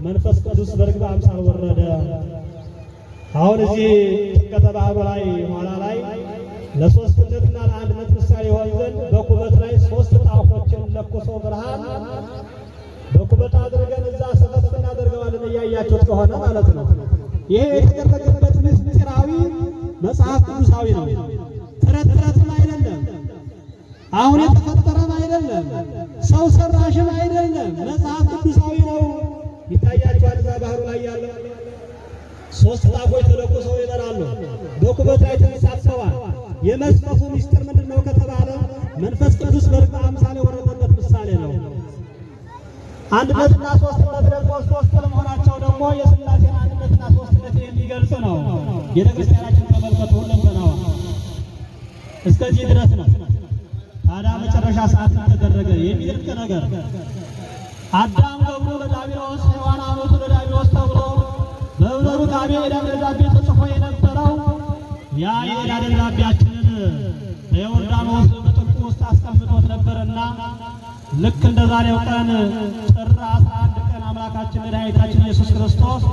መንፈስ ቅዱስ በርግብ አምሳል ወረደ። አሁን እዚህ ጥምቀተ ባህሩ ላይ ኋላ ላይ ለሶስትነትና ለአንድነት ምሳሌ ይሆን ዘንድ በኩበት ላይ ሶስት ጣፎችን ለኩሰው ብርሃን በኩበት አድርገን እዛ ሰፈፍ እናደርገዋለን። እያያችሁት ከሆነ ማለት ነው። ይሄ የተደረገበት ምስጢራዊ መጽሐፍ ቅዱሳዊ ነው። ተረት ተረትም አይደለም። አሁን የተፈጠረም አይደለም። ሰው ሰራሽም አይደለም። መጽሐፍ ቅዱሳዊ ነው። ይታያችኋል። እዛ ባህሩ ላይ ያለው ሶስት ጣፎች ተለኩሰው ይበራሉ። በኩበት ላይ ተንሳፈዋል። የመስፈፉ ምስጢር ምንድን ነው ከተባለ መንፈስ ቅዱስ በርግብ አምሳል የወረደበት ምሳሌ ነው። አንድነትና ሶስትነት ደግሞ ሶስት ለመሆናቸው ደግሞ የሥላሴን አንድነትና ሶስትነት የሚገልጽ ነው። ቤተክርስቲያናችን ተመልከቱ፣ ሁለንተናዋ እስከዚህ ድረስ ነው። ታዲያ መጨረሻ ሰዓት ተደረገ የሚደንቅ ነገር አዳም ገብሩ ለዳቢሎስ ሔዋን አመቱ ለዳቢሎስ ተብሎ በዕብረ ሩካቤ የዕዳ ደብዳቤ ተጽፎ የነበረው ያ የዕዳ ደብዳቤያችንን በዮርዳኖስ በጥልቁ ውስጥ አስቀምጦት ነበርና ልክ እንደ ዛሬው ቀን ጥር 11 ቀን አምላካችን መድኃኒታችን ኢየሱስ ክርስቶስ